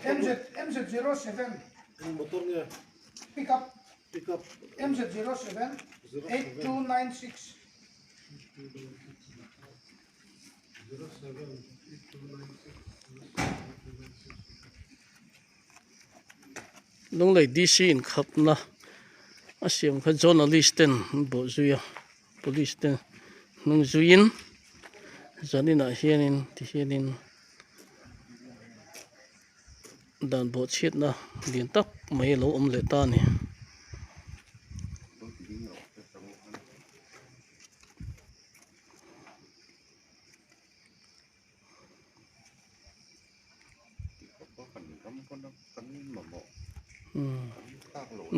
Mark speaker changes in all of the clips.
Speaker 1: MZ MZ07 pickup MZ07 8296
Speaker 2: Lunglei DC inkhapna a siam kha journalist ten an bawh zui a police te hnung zuiin zaninah hianin tihianin dan bawhchhiatna lian tak mai a lo awm leh ta a ni.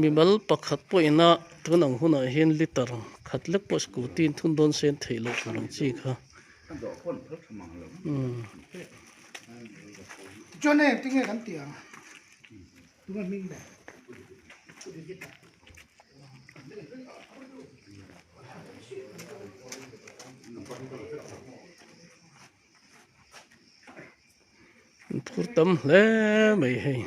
Speaker 2: Mimal pakhat pawhina tun ang hunah hian liter khat lek pawh scooty in thun dawn sen theih loh tur ang chi kha. An phur tam hle mai hei.